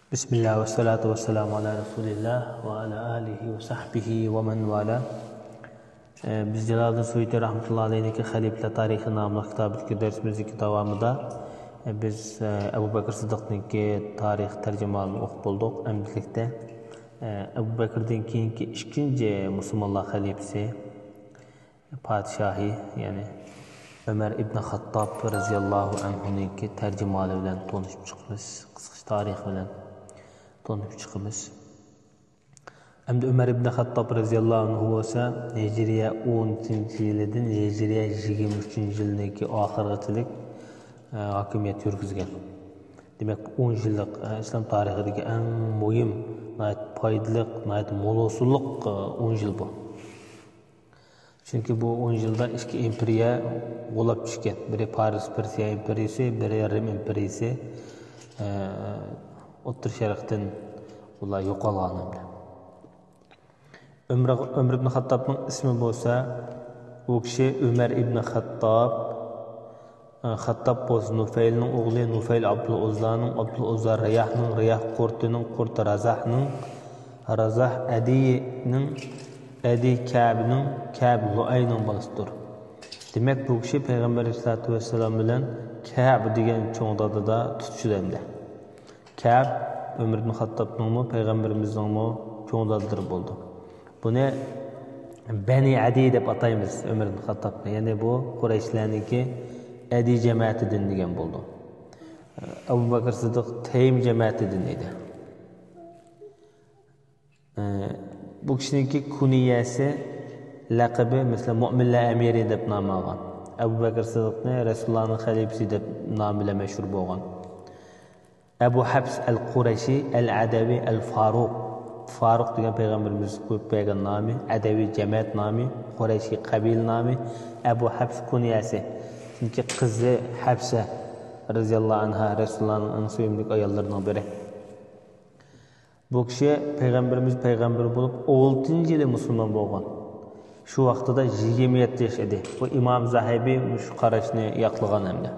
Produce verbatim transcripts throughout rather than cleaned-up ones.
بىسمىللا ۋەسسالاتۇ ۋەسسالامۇ ئالا رەسۇلىللا ۋە ئالا ئالىھى ۋە سەھبىھى ۋە مەن ۋالا. ئە، بىز جالالىدىن سۇيۇتى رەھمەتۇللا ئەلەيھنىڭكى خەلىپىلەر تارىخى ناملىق كىتابىدىكى دەرسىمىزنىڭكى داۋامىدا، ئە، بىز، ئە، ئەبۇ بەكرى سىددىقنىڭكى تارىخ تەرجىمىھالىنى ئوقۇپ بولدۇق. ئەمدىلىكتە، ئە، ئەبۇ بەكرىدىن كېيىنكى ئىككىنچى مۇسۇلمانلار خەلىپىسى، پادىشاھى، يەنى ئۆمەر ئىبن خەتتاب رەزىياللاھۇ ئەنھۇنىڭكى تەرجىمىھالى بىلەن تونۇشۇپ چىقىمىز، قىسقىچە تارىخى بىلەن تونۇشۇپ چىقىمىز. ئەمدى ئۆمەر ئىبن خەتتاب رەزىياللاھۇ ئەنھۇ بولسا ھىجرىيە ئون ئۈچىنچى يىلىدىن ھىجرىيە يىگىرمە ئۈچىنچى يىلنىڭكى ئاخىرىغىچىلىك، ئە، ھاكىمىيەت يۈرگۈزگەن. دېمەك، بۇ ئون يىللىق، ئە، ئىسلام تارىخىدىكى ئەڭ مۇھىم، ناھايىتى پايدىلىق، ناھايىتى مول ھوسۇللۇق، ئە، ئون يىل بۇ. چۈنكى بۇ ئون يىلدا ئىككى ئىمپېرىيە غۇلاپ چۈشكەن. بىرى پارس پېرسىيە ئىمپېرىيىسى، بىرى رىم ئىمپېرىيىسى، ئە، ئوتتۇرا شەرقتىن ئۇلار يوقالغان ئەمدى. ئۆمەر، ئۆمەر ئىبن خەتتابنىڭ ئىسمى بولسا، ئۇ كىشى ئۆمەر ئىبن خەتتاب، ئە، خەتتاب بولسا نۇفەيلنىڭ ئوغلى، نۇفەيل ئابدۇل ئۇززانىڭ، ئابدۇل ئۇززا رىياھنىڭ، رىياھ قۇرتىنىڭ، قۇرت رازاھنىڭ، رازاھ ئەدىينىڭ، ئەدىي كەبنىڭ، كەب لۇئەينىڭ بالىسىدۇر. دېمەك، بۇ كىشى پەيغەمبەر ئەلەيھىسسالاتۇ ۋەسسالام بىلەن كەب دېگەن چوڭ دادىدا تۇتىشىدۇ ئەمدى. كەب ئۆمەر ئىبن خەتتابنىڭمۇ، پەيغەمبىرىمىزنىڭمۇ چوڭ دادىلىرى بولىدۇ. بۇنى بەنى ئەدىي دەپ ئاتايمىز ئۆمەر ئىبن خەتتابنى. يەنى بۇ قۇرەيشلەرنىڭكى ئەدىي جەمەتىدىن دېگەن بولىدۇ. ئەبۇ بەكرى سىددىق تەيم جەمەتىدىن ئىدى. ئە، بۇ كىشىنىڭكى كۇنىيەسى، لەقىبى، مەسىلەن، مۆمىنلەر ئەمىرى دەپ نام ئالغان. ئەبۇ بەكرى سىددىقنى رەسۇلۇللانىڭ خەلىپىسى دەپ نام بىلەن مەشھۇر بولغان. ئەبۇ ھەپس ئەل قۇرەيشى ئەل ئەدەۋى ئەل فاروق. فاروق دېگەن پەيغەمبىرىمىز قويۇپ بەرگەن نامى، ئەدەۋى جەمەت نامى، قۇرەيشى قەبىلە نامى، ئەبۇ ھەپس كۇنىيەسى. چۈنكى قىزى ھەپسە رەزىياللاھۇ ئەنھا رەسۇلۇللانىڭ ئەڭ سۆيۈملۈك ئاياللىرىنىڭ بىرى. بۇ كىشى پەيغەمبىرىمىز پەيغەمبەر بولۇپ ئالتىنچى يىلى مۇسۇلمان بولغان. شۇ ۋاقتىدا يىگىرمە يەتتە ياش ئىدى. بۇ ئىمام زاھىبى مۇشۇ قاراشنى ياقلىغان ئەمدى.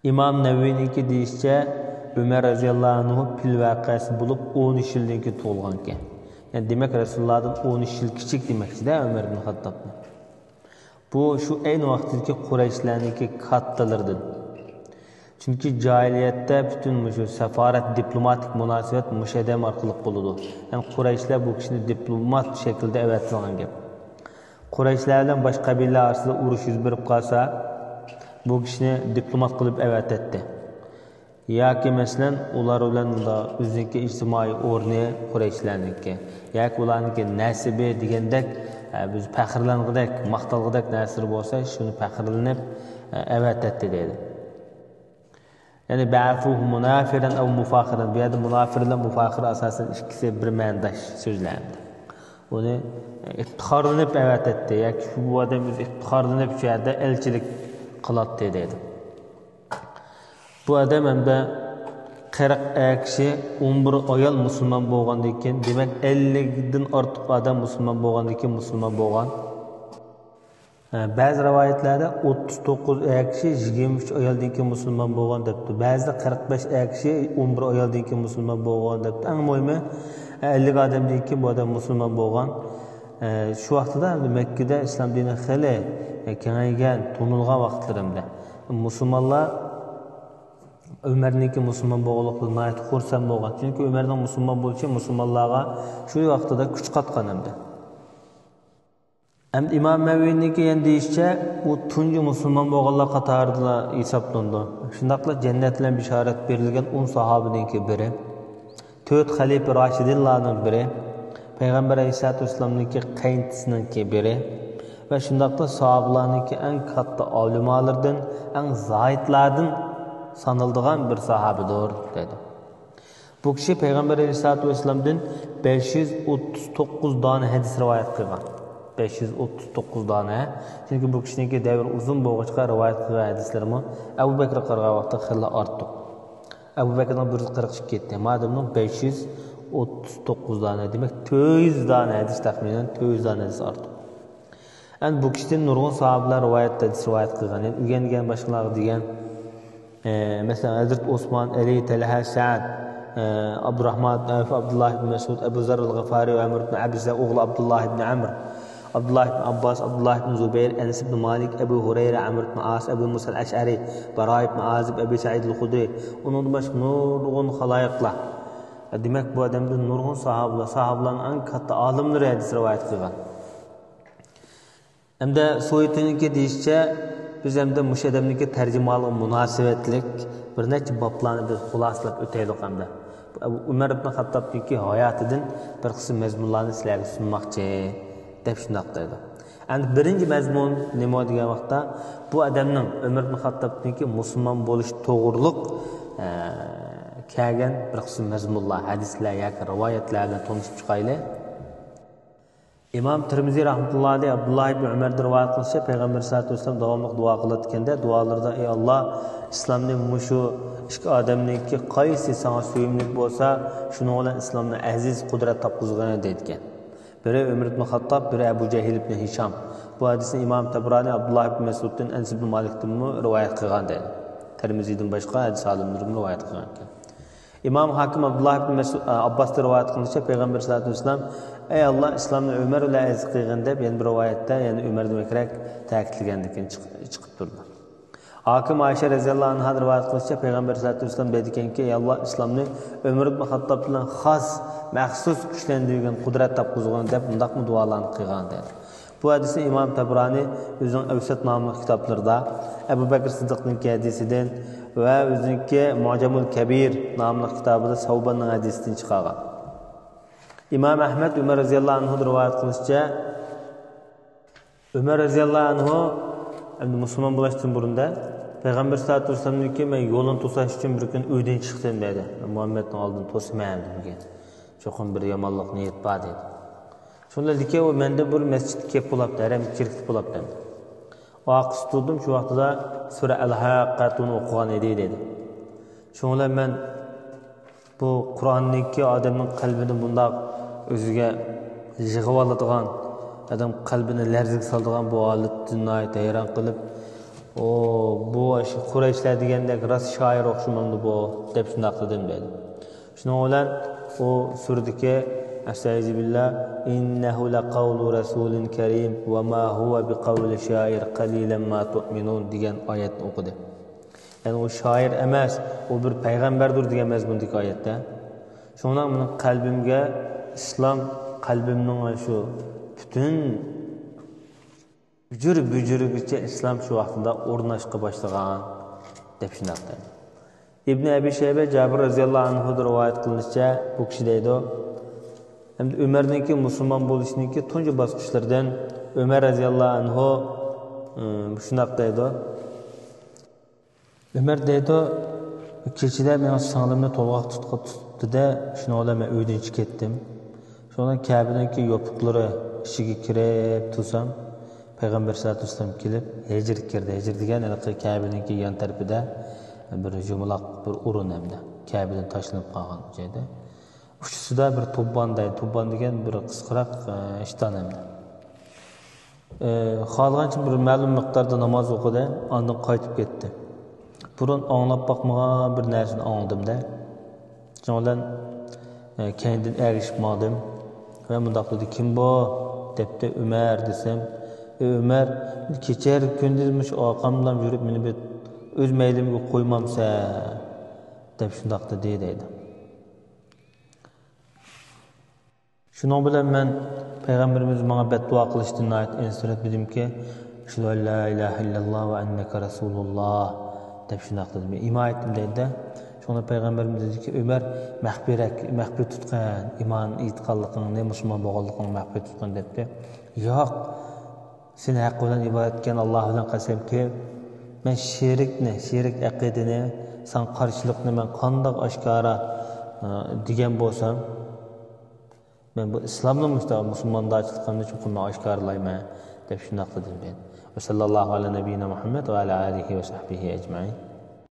ئىمام نەۋەۋىنىڭكى دېيىشىچە، ئۆمەر رەزىياللاھۇ ئەنھۇ پىل ۋەقەسى بولۇپ ئون ئۈچ يىلدىن كېيىن تۇغۇلغانىكەن. يەنى دېمەك، رەسۇلۇللادىن ئون ئۈچ يىل كىچىك دېمەكچىدە ئۆمەر ئىبن خەتتابنى. بۇ شۇ ئەينى ۋاقىتتىكى قۇرەيشلەرنىڭكى كاتتىلىرىدىن. چۈنكى جاھىلىيەتتە پۈتۈن مۇشۇ سافارەت، دىپلوماتىك مۇناسىۋەت مۇشۇ ئادەم ئارقىلىق بولىدۇ. يەنى قۇرەيشلەر بۇ كىشىنى دىپلومات شەكلىدە ئەۋەتىدىغان گەپ. قۇرەيشلەر بىلەن باشقا قەبىلىلەر ئارىسىدا ئۇرۇش يۈز بېرىپ قالسا، بۇ كىشىنى دىپلومات قىلىپ ئەۋەتەتتى. ياكى مەسىلەن، ئۇلار بىلەن مۇنداق ئۆزىنىڭكى ئىجتىمائىي ئورنى قۇرەيشلەرنىڭكى ياكى ئۇلارنىڭكى نەسىبى دېگەندەك، ئە، بىز پەخىرلەنگۈدەك، ماختالغۇدەك نەرسىلىرى بولسا، شۇنى پەخىرلىنىپ، ئە، ئەۋەتەتتى دەيدۇ. يەنى بەئەسۇھۇ مۇنافىرەن ئەۋ مۇفاخىرەن. بۇ يەردە مۇنافىر بىلەن مۇفاخىر ئاساسەن ئىككىسى بىر مەنىداش سۆزلەر. ئۇنى، ئە، ئىپتىخارلىنىپ ئەۋەتەتتى ياكى شۇ بۇ ئادەم ئۆزى ئىپتىخارلىنىپ شۇ يەردە ئەلچىلىك قىلاتتى دەيدۇ. بۇ ئادەم ھەمدە قىرىق ئەر كىشى، ئون بىر ئايال مۇسۇلمان بولغاندىن كېيىن، دېمەك، ئەللىكتىن ئارتۇق ئادەم مۇسۇلمان بولغاندىن كېيىن مۇسۇلمان بولغان. ھە، بەزى رىۋايەتلەردە ئوتتۇز توققۇز ئەر كىشى، يىگىرمە ئۈچ ئايالدىن كېيىن مۇسۇلمان بولغان دەپتۇ. بەزىدە قىرىق بەش ئەر كىشى، ئون بىر ئايالدىن كېيىن مۇسۇلمان بولغان دەپتۇ. ئەڭ مۇھىمى، ئەللىك ئادەمدىن كېيىن بۇ ئادەم مۇسۇلمان بولغان. ئە، شۇ ۋاقتىدا مەككىدە ئىسلام دىنى خېلى، ئە، كېڭەيگەن، تونۇلغان ۋاقىتلىرىمدا. مۇسۇلمانلار ئۆمەرنىڭكى مۇسۇلمان بولغانلىقىدا ناھايىتى خۇرسەن بولغان. چۈنكى ئۆمەرنىڭ مۇسۇلمان بولۇشى مۇسۇلمانلارغا شۇ ۋاقتىدا كۈچ قاتقان ئەمدى. ئەمدى ئىمام نەۋەۋىنىڭكى يەنە دېيىشىچە، ئۇ تۇنجى مۇسۇلمان بولغانلار قاتارىدا ھېسابلىنىدۇ. شۇنداقلا جەننەت بىلەن بېشارەت بېرىلگەن ئون ساھابىنىڭكى بىرى. تۆت خەلىپە راشىدىنلارنىڭ بىرى، پەيغەمبەر ئەلەيھىسسالاتۇ ۋەسسالامنىڭكى قېيىنتىسىنىڭكى بىرى ۋە شۇنداقلا ساھابىلارنىڭكى ئەڭ كاتتا ئالىمالىرىدىن، ئەڭ زاھىدلاردىن سانىلىدىغان بىر ساھابىدۇر، دەيدۇ. بۇ كىشى پەيغەمبەر ئەلەيھىسسالاتۇ ۋەسسالامدىن بەش يۈز ئوتتۇز توققۇز دانە ھەدىس رىۋايەت قىلغان. بەش يۈز ئوتتۇز توققۇز دانە. چۈنكى بۇ كىشىنىڭكى دەۋرى ئۇزۇن بولغاچقا، رىۋايەت قىلغان ھەدىسلىرىمۇ ئەبۇ بەكرگە قارىغان ۋاقىتتا خېلى ئارتۇق. ئەبۇ بەكرىنىڭ بىر يۈز قىرىق ئىككى ئىدى. مادەمنىڭ بەش يۈز ئوتتۇز توققۇز دانە، دېمەك، تۆت يۈز دانە ھەدىس، تەخمىنەن تۆت يۈز دانە ھەدىس ئارتۇق. ئەمدى بۇ كىشىدىن نۇرغۇن ساھابىلەر رىۋايەت، ھەدىس رىۋايەت قىلغان. يەنى ئۆگەنگەن باشقىلارغا دېگەن، ئە، مەسىلەن، ھەزرىتى ئوسمان، ئەلى، تەلھە، سەئد، ئە، ئابدۇراھمان ئىبن ئەۋف، ئابدۇللا ئىبن مەسئۇد، ئەبۇ زەر ئەل غىفارى ۋە ئەمر ئىبن ئەبسە ئوغلى ئابدۇللا ئىبن ئەمر، ئابدۇللا ئىبن ئابباس، ئابدۇللا ئىبن زۇبەير، ئەنەس ئىبن مالىك، ئەبۇ ھۇرەيرە، ئەمر ئىبن ئاس، ئەبۇ مۇسا ئەشئەرى، باراي ئىبن ئازىب، ئەبى سەئىد ئەل خۇدرى، ئۇنىڭدىن باشقا نۇرغۇن خالايىقلار. دېمەك، بۇ ئادەمدىن نۇرغۇن ساھابىلار، ساھابىلارنىڭ ئەڭ كاتتا ئالىملىرى ھەدىس رىۋايەت قىلغان. ھەمدە سۇيۇتىنىڭكى دېيىشىچە، بىز ھەمدە مۇشۇ ئادەمنىڭكى تەرجىمىھالىغا مۇناسىۋەتلىك بىر نەچچە بابلارنى بىز خۇلاسىلاپ ئۆتەيلۇق ھەمدە. ئۇمەر ئىبن خەتتابنىڭكى ھاياتىدىن بىر قىسىم مەزمۇنلارنى سىلەرگە سۇنماقچى، دەپ شۇنداق دەيدۇ. ئەمدى بىرىنچى مەزمۇن نېمە دېگەن ۋاقىتتا، بۇ ئادەمنىڭ، ئۆمەر ئىبن خەتتابنىڭكى مۇسۇلمان بولۇش توغرۇلۇق، ئە، كەلگەن بىر قىسىم مەزمۇنلار، ھەدىسلەر ياكى رىۋايەتلەر بىلەن تونۇشۇپ چىقايلى. ئىمام تىرمىزى رەھمەتۇللاھى ئەلەيھى ئابدۇللا ئىبن ئۆمەردىن رىۋايەت قىلىشىچە، پەيغەمبەر سەللەللاھۇ ئەلەيھى ۋەسەللەم داۋاملىق دۇئا قىلىدىكەن-دە، دۇئالىرىدا: «ئەي ئاللا، ئىسلامنى مۇشۇ ئىككى ئادەمنىڭكى قايسى ساڭا سۆيۈملۈك بولسا، شۇنىڭ بىلەن ئىسلامنى ئەزىز، قۇدرەت تاپقۇزغىن» دەيدىكەن. بىرى ئۆمەر ئىبن خاتتاب، بىرى ئەبۇ جەھىل ئىبن ھىشام. بۇ ھەدىسنى ئىمام تەبرانى ئابدۇللا ئىبن مەسئۇدتىن، ئەنەس ئىبن مالىكتىنمۇ رىۋايەت قىلغان دەيدۇ. تىرمىزىدىن باشقا ھەدىس ئالىملىرىمۇ رىۋايەت قىلغان ئىكەن. ئىمام ھاكىم ئابدۇللا ئىبن مەسئۇد، ئە، ئابباستىن رىۋايەت قىلىنىشىچە، پەيغەمبەر سەللەللاھۇ ئەلەيھى ۋەسەللەم: «ئەي ئاللا، ئىسلامنى ئۆمەر بىلەن ئەزىز قىلغىن» دەپ، يەنە بىر رىۋايەتتە يەنە ئۆمەردىن بەكرەك تەكىتلىگەندىن كېيىن چىق-، چىقىپ تۇرىدۇ. ھاكىم ئائىشە رەزىياللاھۇ ئەنھادىن رىۋايەت قىلىنىشىچە، پەيغەمبەر سەللەللاھۇ ئەلەيھى ۋەسەللەم دەيدىكەنكى: «ئەي ئاللا، ئىسلامنى ئۆمەر ئىبن خاتتاب بىلەن خاس، مەخسۇس كۈچلەندۈرگىن، قۇدرەت تاپقۇزغىن» دەپ، مۇنداقمۇ دۇئالارنى قىلغان دەيدۇ. بۇ ھەدىسنى ئىمام تەبرانى ئۆزىنىڭ ئەۋسەت ناملىق كىتابلىرىدا، ئەبۇ بەكرى سىددىقنىڭكى ھەدىسىدىن ۋە ئۆزىنىڭكى مۇئجەمۇل كەبىر ناملىق كىتابىدا سەۋباننىڭ ھەدىسىدىن چىقارغان. ئىمام ئەھمەد ئۆمەر رەزىياللاھۇ ئەنھۇدىن رىۋايەت قىلىشىچە، ئۆمەر رەزىياللاھۇ ئەنھۇ ئەمدى مۇسۇلمان بولۇشتىن بۇرۇندا پەيغەمبەر سەللەللاھۇ ئەلەيھى ۋەسەللەمنىڭكى مەن يولىنى توساش ئۈچۈن بىر كۈنى ئۆيدىن چىقتىم دەيدۇ. مۇھەممەدنىڭ ئالدىنى توسىمەن بۈگۈن. چوقۇم بىر يامانلىق نىيەت بار دەيدۇ. شۇنىڭ بىلەن لېكىن ئۇ مەندىن بۇرۇن مەسچىتكە كېلىپ بولاپتۇ، ھەرەمگە كىرىپ بولاپتۇ ئەمدى. ئارقىسىدا تۇردۇم، شۇ ۋاقتىدا سۈرە ئەل-ھاققەتۇنى ئوقۇغان ئىدى دەيدۇ. شۇنىڭ بىلەن مەن بۇ قۇرئاننىڭكى ئادەمنىڭ قەلبىنى بۇنداق ئۆزىگە يىغىۋالىدىغان، ئادەم قەلبىنى لەرزىگە سالىدىغان بۇ ھالىتىدىن ناھايىتى ھەيران قېلىپ، ئۇ، بۇ ئاشۇ قۇرەيشلەر دېگەندەك راست شائىر ئوخشىمامدۇ بۇ؟ دەپ شۇنداق دېدىم دەيدۇ. شۇنىڭ بىلەن ئۇ سۈرىدىكى، ئەستەئىزۇبىللا، «ئىننەھۇ لەقەۋلۇ رەسۇلىن كەرىم ۋە ما ھۇۋە بىقەۋلى شائىر قەلىلەن ما تۇئمىنۇن» دېگەن ئايەتنى ئوقۇدى. يەنى ئۇ شائىر ئەمەس، ئۇ بىر پەيغەمبەردۇر دېگەن مەزمۇندىكى ئايەتتە. شۇڭا مېنىڭ قەلبىمگە ئىسلام، قەلبىمنىڭ شۇ پۈتۈن ئۈجۈر-بۈجۈرىگىچە ئىسلام شۇ ۋاقتىدا ئورناشقا باشلىغان، دەپ شۇنداق دەيدۇ. ئىبنى ئەبى شەيبە جابىر رەزىياللاھۇ ئەنھۇدىن رىۋايەت قىلىنىشىچە، بۇ كىشى دەيدۇ، ئەمدى ئۆمەرنىڭكى مۇسۇلمان بولۇشىنىڭكى تۇنجى باسقۇچلىرىدىن ئۆمەر رەزىياللاھۇ ئەنھۇ، ئىم، شۇنداق دەيدۇ. ئۆمەر دەيدۇ، كېچىدە مېنىڭ سىڭلىمنى تولغاق تۇتقا تۇتتى-دە، شۇنىڭ بىلەن مەن ئۆيدىن چىقىپ كەتتىم. شۇنىڭ بىلەن كەبىنىڭكى يوپۇقلىرى ئىچىگە كىرىپ تۇرسام، پەيغەمبەر سەللەللاھۇ ئەلەيھى ۋەسەللەم كېلىپ ھىجىر كىردى. ھىجىر دېگەن ھېلىقى كەبىنىڭكى يان تەرىپىدە بىر يۇمىلاق بىر ئورۇن ئەمدى. كەبىدىن تاشلىنىپ قالغان جايدا. ئۇچىسىدا بىر تۇببان دەيدۇ. تۇببان دېگەن بىر قىسقىراق، ئە، ئىشتان ئەمدى. ئە، خالىغانچە بىر مەلۇم مىقداردا ناماز ئوقۇدى، ئاندىن قايتىپ كەتتى. بۇرۇن ئاڭلاپ باقمىغان بىر نەرسىنى ئاڭلىدىم-دە. شۇنىڭ بىلەن، ئە، كەينىدىن ئەگىشىپ ماڭدىم ۋە مۇنداق دېدى، «كىم بۇ؟» دەپتۇ. «ئۆمەر» دېسەم، «ئەي ئۆمەر، كېچە كۈندۈز مۇشۇ ئارقامدىلا يۈرۈپ، مېنى بىر ئۆز مەيلىمگە قويمامسەن؟» دەپ شۇنداق دېدى، دەيدۇ. شۇنىڭ بىلەن مەن پەيغەمبىرىمىز ماڭا بەددۇئا قىلىشتىن ناھايىتى ئەنسىرەپ دېدىمكى، «ئەشھەدۇ ئەن لا ئىلاھە ئىللاللا ۋە ئەننەكە رەسۇلۇللا» دەپ شۇنداق دېدىم. ئىمان ئېيتتىم دەيدۇ-دە. شۇڭا پەيغەمبىرىمىز دېدىكى، «ئۆمەر، مەخپىيرەك، مەخپىي تۇتقىن، ئىمان ئېيتقانلىقىڭنى، مۇسۇلمان بولغانلىقىڭنى مەخپىي تۇتقىن» دەپتۇ. ياق، سېنى ھەق بىلەن ئىبادەت ئەتكەن ئاللا بىلەن قەسەمكى، مەن شېرىكنى، شېرىك ئەقىدىنى، ساڭا قارشىلىقنى مەن قانداق ئاشكارا، ئە، دېگەن بولسام، مەن بۇ ئىسلامنى مۇشۇنداق مۇسۇلماندارچىلىقىمنى چوقۇم مەن ئاشكارىلايمەن، دەپ شۇنداق دېدىم دەيدۇ. ۋە سەللەللاھۇ ئەلا نەبىييىنا مۇھەممەد ۋە ئەلا ئالىھى ۋە سەھبىھى ئەجمەئىن.